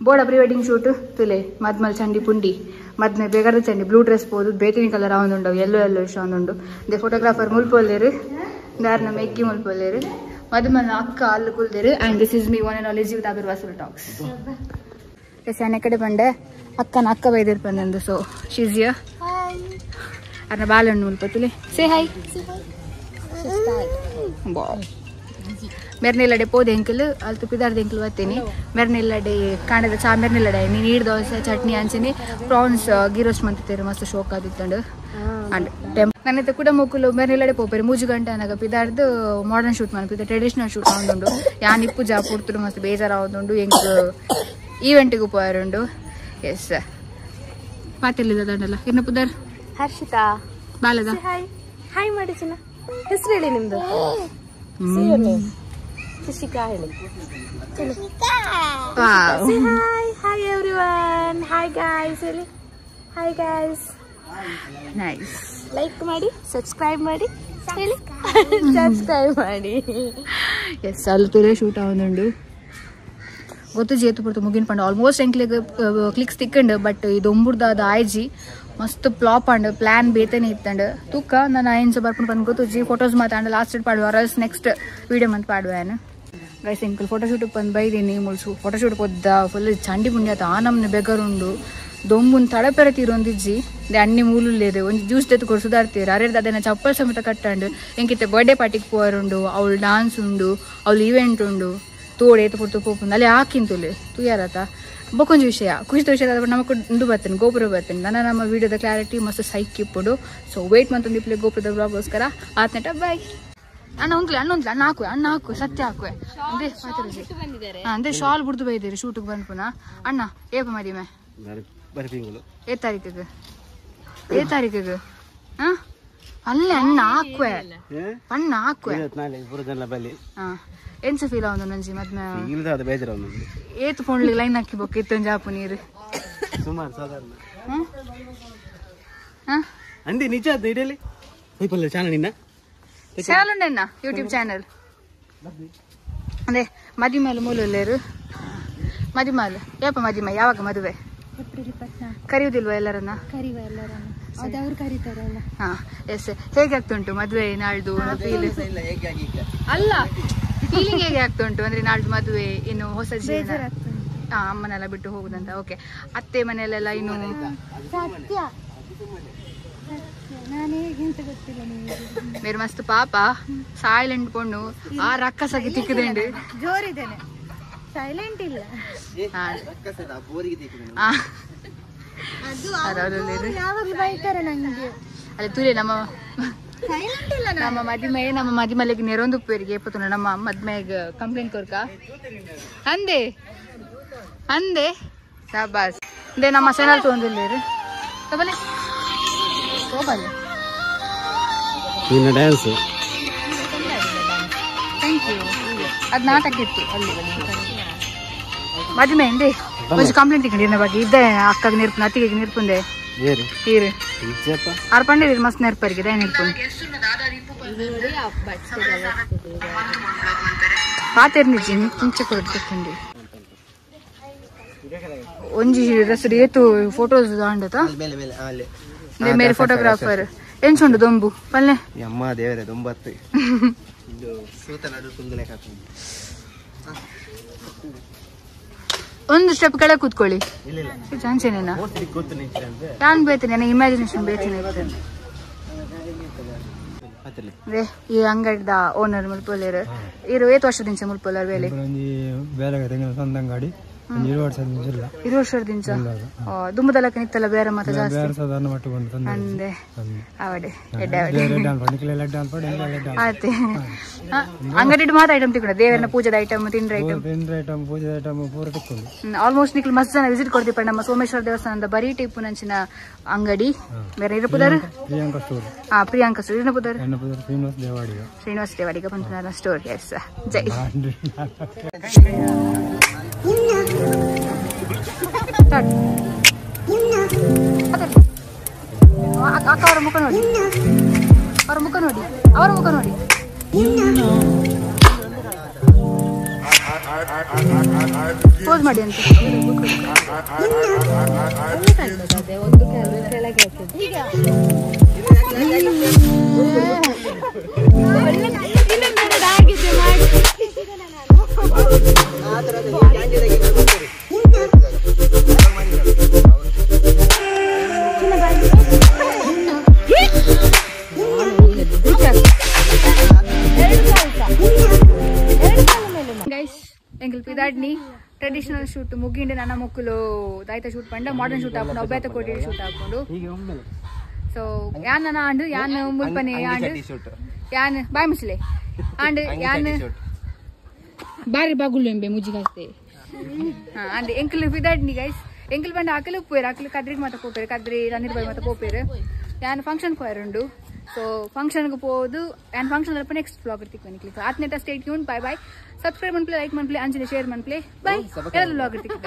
ಬೋಡ pre wedding shoot ತುಲೆ ಮದ್ಮಲ್ ಚಂಡಿ ಪುಂಡಿ ಮದ್ಮೆ ಬೇಗದ ಚಂಡಿ ಬ್ಲೂ ಡ್ರೆಸ್ ಪೋದು ಬೇತಿನಿ ಕಲರ್ ಆವೊಂದುಂಡು ಎಲ್ಲೋ ಎಲ್ಲೋ ಇಷ್ಟ ಆವೊಂದುಂಡು ದೆ ಫೋಟೋಗ್ರಾಫರ್ ಮುಲ್ಪೊಲ್ಲೇರು ದಾರ್ನ ಮೆಗ್ಗಿ ಮುಲ್ಪೊಲ್ಲೇರು ಮದುಮಲ್ನ ಅಕ್ಕ ಅಲ್ಲು ಕುಲ್ದೇರು and this is me one and all Jeevitha Vasu talks. Yes ಯಾನೆ ಕಡೆ ಬಂಡೆ ಅಕ್ಕನ ಅಕ್ಕ ಬೈದಿರ್ ಬಂದಂದು ಸೊ ಶೀಸ್ here ಅರ್ನ ಬಾಲಣ್ಣು ಮುಲ್ಪ ತುಲೆ ಸೇ ಹಾಯ್ ಬಾ ಮೆರ್ನೆಲ್ಲಡೆ ಪೋದೆ ಎಂಕಲ್ ಅಲ್ತು ಪಿದಾರ್ದ ಎಂಕಲ್ ಬತ್ತೀನಿ ಮೆರ್ನೆಲ್ಲಡೆ ಕಾಂಡದ ಚಾ ಮೆರ್ನೆಲ್ಲಡೆ ನೀರು ದೋಸೆ ಚಟ್ನಿ ಅಂಚಿನಿ ಪ್ರಾನ್ಸ್ ಗೀ ರೋಸ್ಟ್ ಮಂತಿತ್ತೇರು ಮಸ್ತ್ ಶೋಕ್ ಆದಿತ್ತಂಡು ಅಂಡ್ ನನ್ನತ್ತೆ ಕೂಡ ಮೊಕ್ಕಲು ಮೆರ್ನೆಲ್ಲಡೆ ಪೋಪೇರು 3 ಗಂಟೆ ಅನಾಗ ಪಿದಾರ್ದು ಮಾಡರ್ನ್ ಶೂಟ್ ಮನ್ಪಿದ್ದೆ ಟ್ರೆಡಿಷನಲ್ ಶೂಟ್ ಆವೊಂದುಂಡು ಯಾನ್ ಇಪ್ಪು ಜಾ ಪುರ್ತುಡು ಮಸ್ತ್ ಬೇಜಾರಾವೊಂದುಂಡು ಎಂಕ್ ಈವೆಂಟಿಗೆ ಪೋಯರುಂಡು. ಎಸ್ ಪಾತೆಲ್ಲಿದ ದಂಡಲ್ಲ ಇರ್ನ ಪುದರ್ ಹರ್ಷಿತಾ ಬಾಲದ ಹಾಯ್ ಹಾಯ್ ಮಾಡಿ ಚಿನ್ನ ಹೆಸರು ಹೇಳಿ ನಿಮ್ದು ಶಿಶಿಕಾ ಹೇಳಿ. Hi hi everyone hi guys ಹೇಳಿ ಹಾಯ್ ಗೈಸ್ ನೈಸ್ ಲೈಕ್ ಮಾಡಿ ಸಬ್ಸ್ಕ್ರೈಬ್ ಮಾಡಿ ಹೇಳಿ ಸಬ್ಸ್ಕ್ರೈಬ್ ಮಾಡಿ. ಎಸ್ ಅಲ್ಲಿ ತುಲೆ ಶೂಟ್ ಆವೊಂದುಂಡು ಗೊತ್ತು ಜೇತು ಪುರ್ತು ಮುಗಿನ ಪಂಡ ಆಲ್ಮೋಸ್ಟ್ ಎಂಕ್ಲೆಗ್ ಕ್ಲಿಕ್ಸ್ ತಿಕ್ಕಂಡು ಬಟ್ ಇದು ಒಂಬುರ್ದಾದ ಆಯ್ಜಿ ಮಸ್ತ್ ಫ್ಲಾಪ್ ಅಂಡ್ ಪ್ಲಾನ್ ಬೇತನೆ ಇತ್ತಂಡು ತೂಕ ನಾನು ಆಯನ್ಸ ಬರ್ಪುಂಡು ಪಂದ್ ಗೊತ್ತು ಜಿ ಫೋಟೋಸ್ ಮಾತಾಂಡ ಲಾಸ್ಟ್ ಪಾಡುವ ಅರಲ್ಸ್ ನೆಕ್ಸ್ಟ್ ವೀಡಿಯೋ ಮಂತ್ ಪಾಡುವ ಏನು ಗೈಸ್ ಎಂಕಲ್ ಫೋಟೋಶೂಟ್ ಬಂದು ಬೈದೀನಿ ಮುಳ್ಸು ಫೋಟೋಶೂಟ್ ಪೊದ್ದ ಫುಲ್ ಚಂಡಿ ಪುಂಡಿ ಆತ ಆ ನಮ್ನೆ ಬೆಗರುಂಡು ದೊಂಬುನ್ ತಡಪೆರ ತೀರೊಂದಿಜ್ಜಿ ದೆ ಅಣ್ಣಿ ಮೂಲುಲ್ಲೇರು ಒಂಜಿ ಜ್ಯೂಸ್ ದೆತ್ತು ಕೊರು ಸುದಾರ್ತೀರು ಅರೇರ್ದ ಅದನ್ನ ಚಪ್ಪಲ್ ಸಮೇತ ಕಟ್ಟಂಡು ಎಂಕಿತ್ತೆ ಬರ್ಡೇ ಪಾರ್ಟಿಗೆ ಪೋರುಂಡು ಅವಳು ಡಾನ್ಸ್ ಉಂಡು ಅವಳು ಈವೆಂಟ್ ಉಂಡು ತೋಡೆ ಏತು ಪುರ್ತು ಪೋಪುಂಡು ಅಲ್ಲಿ ಹಾಕಿಂತುಲೆ ತುಯಾರತ ಬೊಕೊಂಜಿ ವಿಷಯ ಖುಷಿದ ವಿಷಯ ನಮಕ್ ಉಂಡು ಬರ್ತೇನೆ ಗೋಪುರ ಬರ್ತೇನೆ ನನ್ನ ನಮ್ಮ ವಿಡಿಯೋದ ಕ್ಲಾರಿಟಿ ಮಸ್ತ್ ಸೈಕ್ ಇಪ್ಪುಡು ಸೊ ವೇಟ್ ಮಂತೊಂದು ಇಪ್ಪಲೆ ಗೋಪುರದ ಬ್ಲಾಗೋಸ್ಕರ ಆತ್ನೆಟ ಬಾಯ್. ಅಣ್ಣ ಉಂಕ್ಲೆ ಅಣ್ಣ ಉಂತ್ಲೆ ಅಣ್ಣ ಹಾಕುವೆ ಅಣ್ಣ ಹಾಕುವೆ ಸತ್ಯ ಹಾಕುವೆ ಅಂದ್ರೆ ಅಂದ್ರೆ ಶಾಲ್ ಬುಡ್ದು ಬೈದಿರಿ ಶೂಟಿಗೆ ಬಂದು ಪುನಃ ಅಣ್ಣ ಏಪ ಮದಿಮೆ ಏ ತಾರೀಕಿಗೆ ಏ ತಾರೀಕಿಗೆ ಹಾ ಅಲ್ಲೇ ಅಣ್ಣ ಹಾಕುವೆ ಅಣ್ಣ ಹಾಕುವೆ ಹಾ ಎಂಚ ಫೀಲ್ ಆವೊಂದು ನಂಜಿ ಮದ್ಮೆ ಏತು ಫೋನ್ಲಿಗೆ ಲೈನ್ ಹಾಕಿ ಬೊಕ್ಕ ಇತ್ತೊಂಜಿ ಆಪು ನೀರು ಸುಮಾರು ಸಾಧಾರಣ ಹಾ ಅಂದಿ ನಿಜ ಅದು ಇಡಲಿ ಚಾನಲ್ ನಿನ್ನ ಚಾನಲ್ ಉಂಡೆನ್ನ ಯೂಟ್ಯೂಬ್ ಚಾನಲ್ ಅದೇ ಮದಿಮಾಲು ಮೂಲಲ್ಲೇರು ಮದಿಮಾಲು ಏಪ ಮದಿಮ ಯಾವಾಗ ಮದುವೆ ಕರೆಯುವುದಿಲ್ವಾ ಎಲ್ಲರನ್ನ ಕರಿವ ಎಲ್ಲರನ್ನ ಅದು ಅವ್ರು ಕರೀತಾರಲ್ಲ. ಹಾ ಎಸ್ ಹೇಗೆ ಆಗ್ತುಂಟು ಮದುವೆ ನಾಳ್ದು ಫೀಲ್ ಅಲ್ಲ ಫೀಲಿಂಗ್ ಹೇಗೆ ಆಗ್ತುಂಟು ಅಂದ್ರೆ ನಾಳ್ದು ಮದುವೆ ಇನ್ನು ಹೊಸ ಜೀವನ ಹಾ ಅಮ್ಮನೆಲ್ಲ ಬಿಟ್ಟು ಹೋಗುದಂತ ಓಕೆ ಅತ್ತೆ ಮನೆಯಲ್ಲೆಲ್ಲ ಇನ್ನು ಸತ್ಯ ನಾನು ಹೇಗೆ ಅಂತ ಗೊತ್ತಿಲ್ಲ ನಿಮಗೆ ಮೇರೆ ಮಸ್ತ್ ಪಾಪ ಸೈಲೆಂಟ್ ಪೊಣ್ಣು ಆ ರಕ್ಕಸಾಗಿ ತಿಕ್ಕದಂಡು ಜೋರಿದ್ದೇನೆ ಸೈಲೆಂಟ್ ಇಲ್ಲ ಯಾವಾಗಲೂ ಬೈತಾರೆ ನಂಗೆ ಅಲ್ಲಿ ತುಲೆ ನಮ್ಮ ಸೈಲೆಂಟ್ ಇಲ್ಲ ನಮ್ಮ ಮದಿಮೆ ನಮ್ಮ ಮದಿಮಲೆಗೆ ನೆರೊಂದು ಉಪ್ಪೇರಿಗೆ ಏಪತ್ತುಂಡು ನಮ್ಮ ಮದ್ಮೆಗೆ ಕಂಪ್ಲೇಂಟ್ ಕೊರ್ಕ ಅಂದೆ ಅಂದೆ ಶಾಬಾಸ್ ಅಂದೆ ನಮ್ಮ ಚಾನಲ್ ತೊಗೊಂಡಿಲ್ಲೇರು ತಗೊಳ್ಳಿ ಹೋಗಲ್ಲ ನಿನ್ನ ಡ್ಯಾನ್ಸ್ thank you ಅದು ನಾಟಕ ಇತ್ತು ಅಲ್ಲಿ ಮದುವೆ ಅಂದೆ ಒಂಜಿ ಕಂಪ್ಲೇಂಟ್ ತಿಕ್ಕಂಡಿ ಬಗ್ಗೆ ಇದ್ದೆ ಅಕ್ಕಗೆ ನೆರ್ಪುನ ಅತ್ತಿಗೆ ನೆರ್ಪುಂದೆ ಈರು ಆರು ಪಂಡಿರಿ ಮಸ್ತ್ ನೆರ್ಪರಿಗೆ ದಯ ನೆರ್ಪುಂಡು ಪಾತೆರ್ನಿಜ್ಜಿ ಕಿಂಚ ಕೊರಡು ತಿಕ್ಕಂಡಿ ಒಂಜಿ ಡ್ರೆಸ್ ಏತು ಫೋಟೋಸ್ ದಾಂಡತ ಮೇರೆ ಫೋಟೋಗ್ರಾಫರ್ ಎಂಚುಂಡು ದೊಂಬು ಪಲ್ಲೆ ಅಮ್ಮ ದೇವರೇ ದೊಂಬತ್ತು ಒಂದು ಸ್ಟೆಪ್ ಕೆಳಗೆ ಕೂತ್ಕೊಳ್ಳಿ ಚಾನ್ಸೇನೇನಾ ನಾನು ಬೇತೇನೆ ನನಗೆ ಇಮ್ಯಾಜಿನೇಷನ್ ಬೇತೇನೆ ಅದೇ ಈ ಅಂಗಡಿದ ಓನರ್ ಮುಲ್ಪೊಲ್ಲೇರು ಇರು ಏತು ವರ್ಷದಿಂಚ ಮುಲ್ಪೊಲ್ಲಾರ್ ಬೇಲೆ ಅಂಗಡಿ ಇರು ವರ್ಷದಿಂಚ ದುಂಬುದಲಕ್ಕ ನಿತ್ತಲ್ಲ ಬೇರೆ ಮಾತ ಜಾಸ್ತಿ ಅಂದೆ ಅವಡೆ ಎಡ್ಡೆ ಅವಡೆ ಆತೆ ಅಂಗಡಿ ಮಾತ ಐಟಮ್ ತಿಕ್ಕೊಂಡು ದೇವರನ್ನ ಪೂಜೆದ ಐಟಮ್ ತಿಂಡ್ರ ಐಟಮ್ ಪೂಜೆ ಐಟಮ್ ಪೂರ ತಿಕ್ಕೊಂಡು ಆಲ್ಮೋಸ್ಟ್ ನಿಕ್ಲು ಮಸ್ತ್ ಜನ ವಿಸಿಟ್ ಕೊಡ್ತೀವಿ ನಮ್ಮ ಸೋಮೇಶ್ವರ ದೇವಸ್ಥಾನದ ಬರೀ ಟೈಪ್ ನಂಚಿನ ಅಂಗಡಿ ಬೇರೆ ಇರಪುದಾರ ಪ್ರಿಯಾಂಕಾ ಸ್ಟೋರ್. ಹಾ ಪ್ರಿಯಾಂಕಾ ಸ್ಟೋರ್ ಇರಪುದಾರ ಶ್ರೀನಿವಾಸ್ ದೇವಾಡಿಗ ಶ್ರೀನಿವಾಸ್ ದೇವಾಡಿಗ ಪಂಪನ ಸ್ಟೋರ್. ಎಸ್ ಜೈ. ಅಕ್ಕ ಅವರ ಮುಖ ನೋಡಿ, ಅವರ ಮುಖ ನೋಡಿ, ಅವರ ಮುಖ ನೋಡಿ. ಪೋಸ್ ಮಾಡಿ ಅಂತ. ಗೈಸ್ ಎಂಕಲ್ ಪಿದಾಡ್ನಿ ಟ್ರೆಡಿಷನಲ್ ಶೂಟ್ ಮುಗಿಂಡು ನನ್ನ ಮೊಕ್ಕಲು ದಾಯ್ತ ಶೂಟ್ ಪಂಡ ಮಾಡರ್ನ್ ಶೂಟ್ ಹಾಕೊಂಡು ಒಬ್ಬಾಯ್ತ ಕೋಟಿ ಶೂಟ್ ಹಾಕೊಂಡು. ಸೊ ಯಾನ್ ನನ್ನ ಆಂಡು ಯಾನ್ ಮುಲ್ಪನೆ ಆಂಡು ಯಾನ್ ಬಾಯ್ ಮುಚ್ಚಲೆ ಆಂಡ್ ಯಾನ್ ಬಾರಿ ಬಾಗುಲ್ಲು ಎಂಬೆ ಮುಜ್ಜಿಗಾಸ್ತೆ. ಹಾ ಅಂಡ್ ಎಂಕಲ್ ಪಿದಾಡ್ನಿ ಗೈಸ್ ಎಂಕಲ್ ಬಂಡ ಅಕಲು ಪೋಯರ್ ಅಕಲು ಕದ್ರಿಗೆ ಮಾತ ಪೋಪೇರು ಕದ್ರಿ ರಂದಿರ್ ಬಾಯ್ ಮಾತ ಪೋಪೇರು ಯಾನ್ ಫಂಕ್ಷನ್ ಪೋಯರುಂಡು. ಸೊ ಫಂಕ್ಷನ್ಗೆ ಪೋದು ಆ್ಯಂಡ್ ಫಂಕ್ಷನ್ ಅಲ್ಪ ನೆಕ್ಸ್ಟ್ ಬ್ಲಾಗ್ ಇರ್ತಿಕ್ ಕ್ಲಿಕ್ ಆತ್ನೆಟ stay tune bye bye. Subscribe ಮನ್ಪ್ಲೆ ಲೈಕ್ ಮನ್ಪ್ಲೆ ಅಂಜನೆ ಶೇರ್ ಮನ್ಪ್ಲೆ ಬಾಯ್. ಎಲ್ಲ ಬ್ಲಾಗ್ ಇರ್ತಿಕ್ಕ.